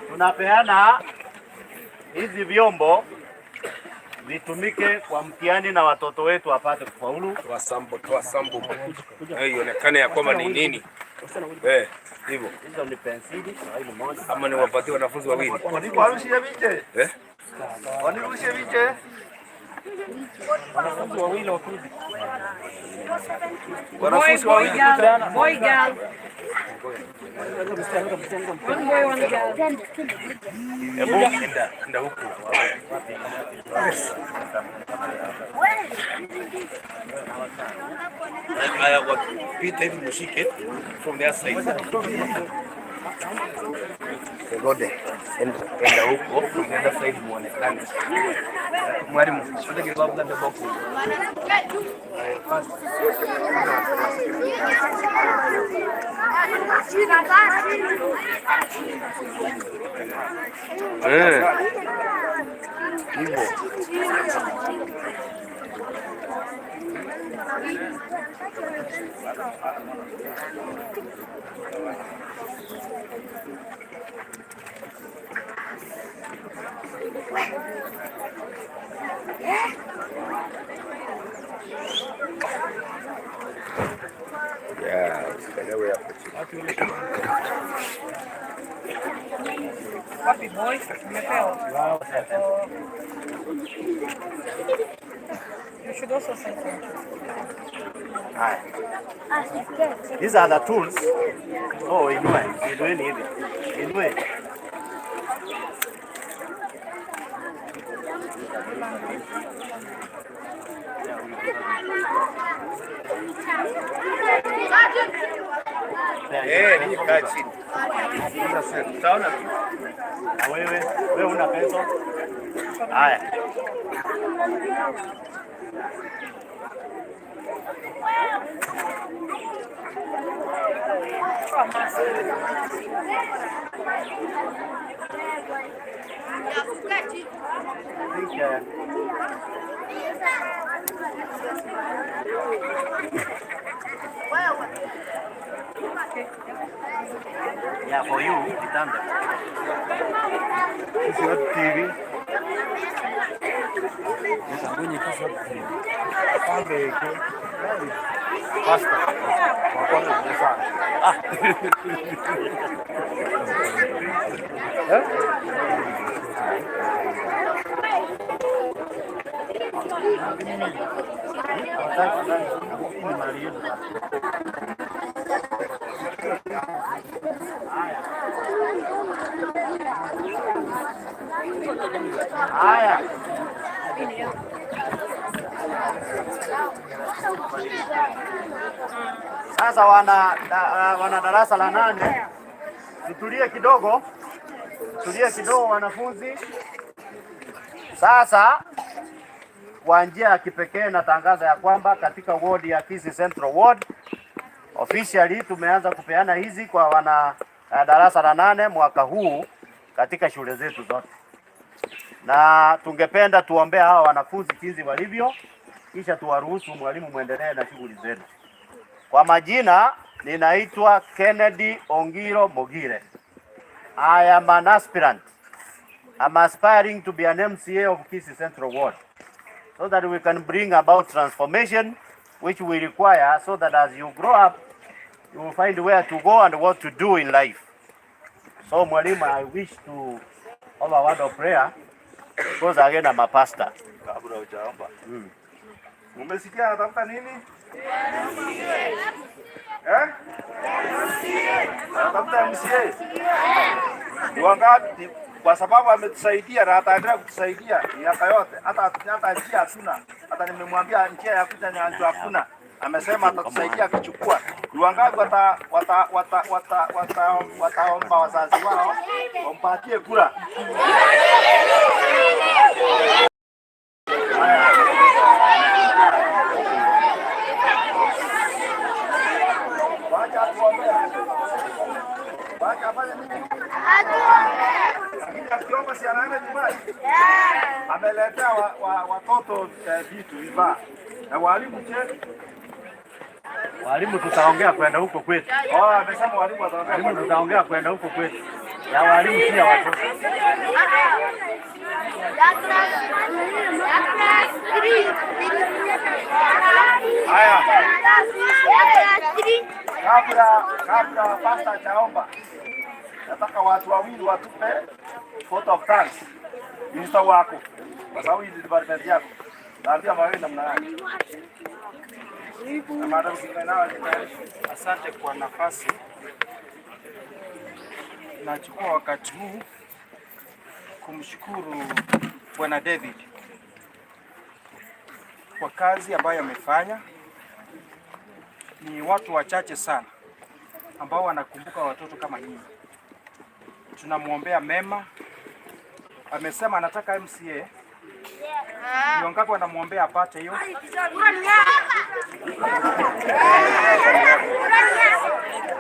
Tunapeana hizi vyombo vitumike kwa mtihani na watoto wetu wapate kufaulu. Toa sample, toa sample. Ionekane ya kwamba ni nini. Eh, hivyo. Hizo ni penseli moja. Ama ni wapatie wanafunzi wawili. Warushie viche. Eh? Wanirushie viche. Wanafunzi wawili wakuje. Wanafunzi wawili. Boy, girl. One boy, one girl. Hebu enda, enda huku. Haya, wapita hivi mshike from the other side. Gode. Enda huko from the other side muonekane. Mwalimu, should I give up the box? Eh. Hivyo. Yeah, usikanyawe hapo chini. Wapi boys? Tumepewa. You should also say thank you. Haya. These are the tools. Oh, inue, inueni hivi. Inue. Eh, ninyi kaa chini. Utaona tu. Na wewe, wewe una pesa? Haya. Toa mask. I think yeah, for you, vitanda. Sisi watu TV. Pasta. Ah. Eh? Haya. Sasa wana darasa la 8, tutulie kidogo, tulie kidogo wanafunzi. Sasa kwa njia ya kipekee natangaza ya kwamba katika ward ya Kisii Central Ward officially tumeanza kupeana hizi kwa wana darasa la 8 mwaka huu katika shule zetu zote, na tungependa tuombee hawa wanafunzi jinsi walivyo, kisha tuwaruhusu mwalimu muendelee na shughuli zenu. Kwa majina ninaitwa Kennedy Ongiro Mogire. I am an aspirant. I'm aspiring to be an MCA of Kisii Central Ward so that we can bring about transformation which we require, so that as you grow up you will find where to go and what to do in life. So mwalimu, I wish to have a word of prayer because again I'm a pastor. Kabla hujaomba. Umesikia anatafuta nini? Eh? Anatafuta MCA. Ni wangapi? Kwa sababu ametusaidia na ataendelea kutusaidia miaka yote. Hata njia hatuna. Hata nimemwambia njia ya kuja Nyanjwa hakuna. Amesema atatusaidia akichukua. Ni wangapi wataomba wazazi wao wampatie kura? Wacha atuombee. Wacha afanye nini? Lakini akiomba si anaenda nyumbani. Ameletea watoto vitu vifaa. Na walimu je? Walimu tutaongea kwenda huko kwetu. Oh, amesema walimu wataongea. Walimu tutaongea kwenda huko kwetu. Ya walimu si ya watoto. Haya. Kabla pastor hajaomba, nataka watu wawili watupe vote of thanks. Minister wako, kwa sababu hii ni department yako. Naambia mawili namna gani? Na madam Kinga. Asante kwa nafasi. Nachukua wakati huu kumshukuru Bwana David kwa kazi ambayo amefanya. Ni watu wachache sana ambao wanakumbuka watoto kama nyinyi. Tunamwombea mema. Amesema anataka MCA. Ni wangapi wanamwombea apate hiyo?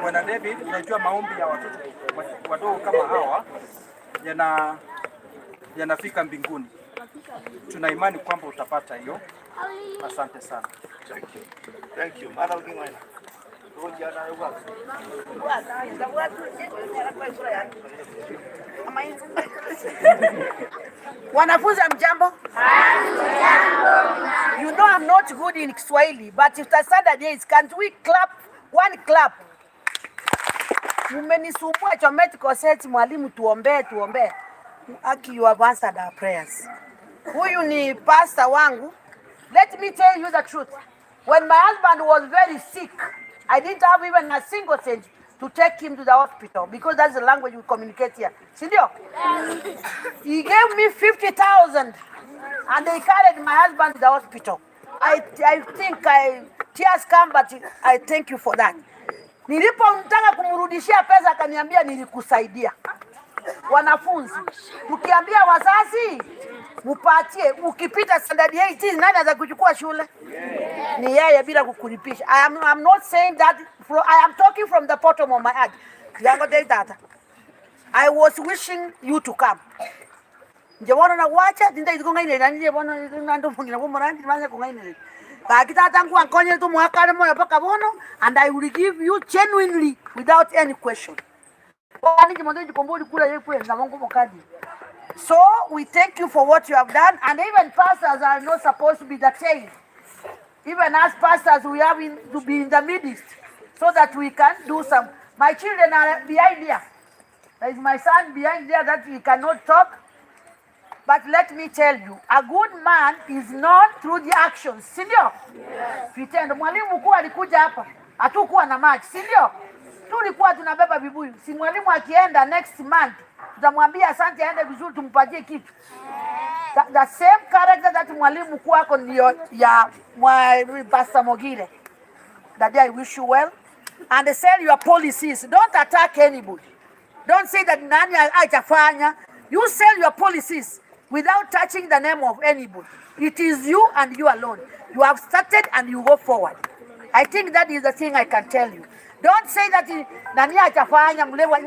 Bwana David, unajua maombi ya watoto wadogo kama hawa yanafika mbinguni. Tuna imani kwamba utapata hiyo. Asante sana. Thank you. Thank you. Madam Kinga. Ngoja na yuko. Wanafunzi, hamjambo? You know I'm not good in Kiswahili, but if the Saturdays, can't we clap one clap? Mmenisumbua Chomet Koset, mwalimu, tuombee, tuombee. Aki, you have answered our prayers. Huyu ni pastor wangu. Let me tell you the truth. When my husband was very sick, I didn't have even a single cent to take him to the hospital because that's the language we communicate here. Si ndio? He gave me 50,000 and they carried my husband to the hospital. I think tears come, but I thank you for that. Nilipomtaka kumrudishia pesa akaniambia nilikusaidia. Wanafunzi, tukiambia wazazi mupatie, ukipita standard 8 nani anaweza kuchukua shule? Ni yeye bila kukulipisha. I'm not saying that I am talking from the bottom of my heart. Yango del tata. I was wishing you to come. Nje bono na wacha tinda iko ngaine na nje bono nando mungina bomo randi manya ko ngaine. Baki tata ngu ankonye tu mwakane moyo paka bono and I will give you genuinely without any question. Kwani kimondo jikomboli kula yekwe na mongo mokadi. So we thank you for what you have done, and even pastors are not supposed to be the same. Even as pastors, we have to be in the midst so that we can do some. My children are behind here. There is my son behind there that he cannot talk. But let me tell you, a good man is known through the actions, si ndio? Yes. Vitendo. Mwalimu mkuu alikuja hapa, hatukuwa na maji, si ndio? Tulikuwa tunabeba vibuyu. Si mwalimu akienda next month, tutamwambia asante, aende vizuri, tumpatie kitu. The same character that mwalimu mkuu ako ndio ya Pastor Mogire. Daddy, I wish you well. And sell your policies. Don't attack anybody. Don't say that nani hajafanya. You sell your policies without touching the name of anybody. It is you and you alone. You have started and you go forward. I think that is the thing I can tell you. Don't say that nani hajafanya, Mlewa,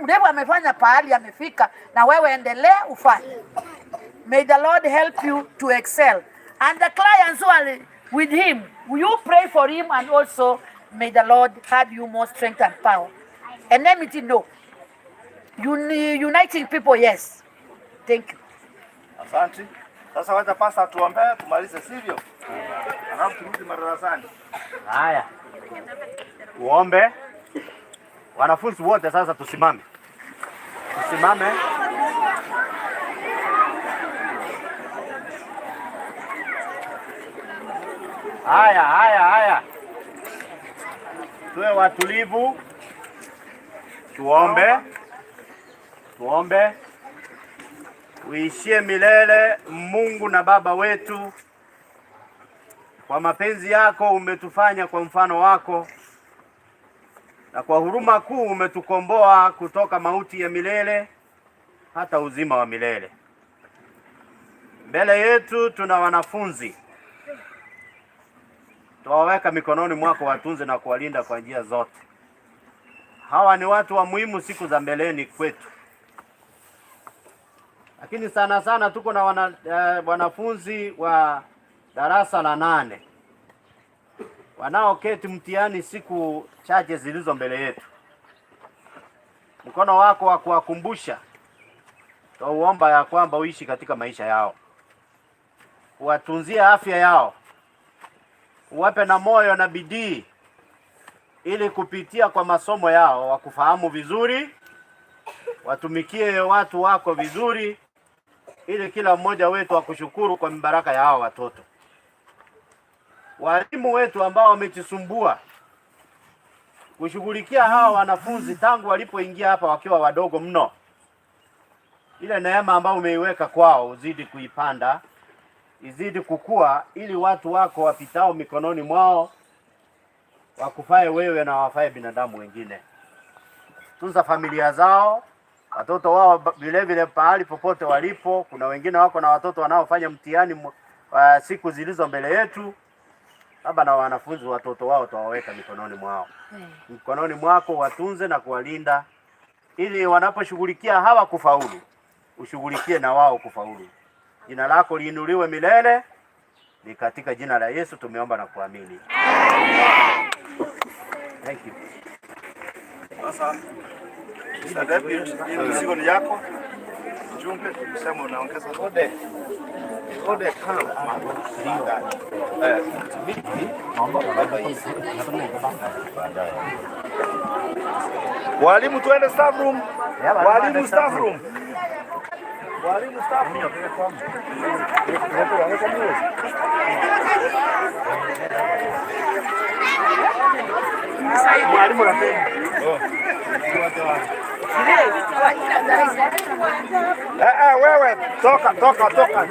Mlewa amefanya pahali amefika, na wewe endelea ufanye. May the Lord help you to excel. And the clients who are with him, will you pray for him, and also may the Lord add you more strength and power. Enmity, no. Uniting people, yes. Thank you. Asante. Sasa wacha pastor tuombee tumalize, sivyo? Alafu turudi madarasani. Haya. Uombe. Wanafunzi wote sasa tusimame. Tusimame. Haya, haya, haya. Tuwe watulivu. Tuombe. Tuombe. Uishie milele Mungu na Baba wetu, kwa mapenzi yako umetufanya kwa mfano wako, na kwa huruma kuu umetukomboa kutoka mauti ya milele hata uzima wa milele. Mbele yetu tuna wanafunzi, tuwaweka mikononi mwako, watunze na kuwalinda kwa njia zote. Hawa ni watu wa muhimu siku za mbeleni kwetu, lakini sana sana tuko na wanafunzi wa darasa la 8. Wanaoketi mtihani siku chache zilizo mbele yetu, mkono wako wa kuwakumbusha, twauomba ya kwamba uishi katika maisha yao, uwatunzie afya yao, uwape na moyo na bidii, ili kupitia kwa masomo yao wakufahamu vizuri, watumikie watu wako vizuri, ili kila mmoja wetu akushukuru kwa mibaraka ya hao watoto. Walimu wetu ambao wamejisumbua kushughulikia hawa wanafunzi tangu walipoingia hapa wakiwa wadogo mno, ile neema ambayo umeiweka kwao uzidi kuipanda, izidi kukua, ili watu wako wapitao mikononi mwao wakufae wewe na wafae binadamu wengine. Tunza familia zao, watoto wao vile vile, pahali popote walipo. Kuna wengine wako na watoto wanaofanya mtihani siku zilizo mbele yetu. Baba, na wanafunzi watoto wao twawaweka mikononi mwao, mikononi mwako, watunze na kuwalinda, ili wanaposhughulikia hawa kufaulu, ushughulikie na wao kufaulu. Jina lako liinuliwe milele. Ni katika jina la Yesu tumeomba na kuamini. Thank you. Sasa Mr. Deputy, hii mzigo ni yako. Mjumbe, sema unaongeza. Ode. Ode kama. Eh, Walimu tuende staff room. Walimu staff room. Walimu staff room. Mwalimu anasema. Eh, eh, wewe toka toka toka.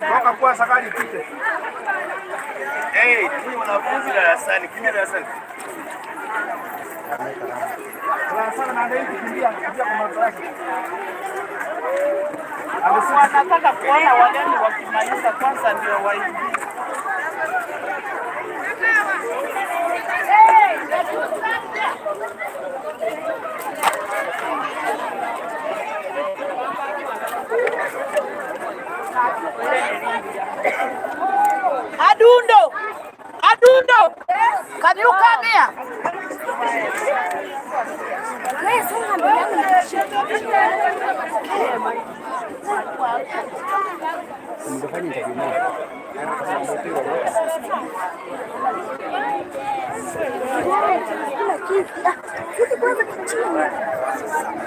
Toka kwa sakali ipite. Hey, ninyi wanafunzi darasani, kimya darasani. Sana na ndio kukimbia kukimbia kwa madarasa. Wanataka kuona wageni wakimaliza kwanza ndio waingie. Adundo! Adundo! Can you come here? Wewe songa mbele yangu nikushike. Kila kitu. Ah, Sisi kwanza chini.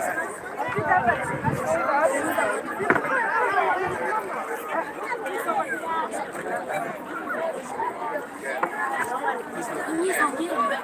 Ni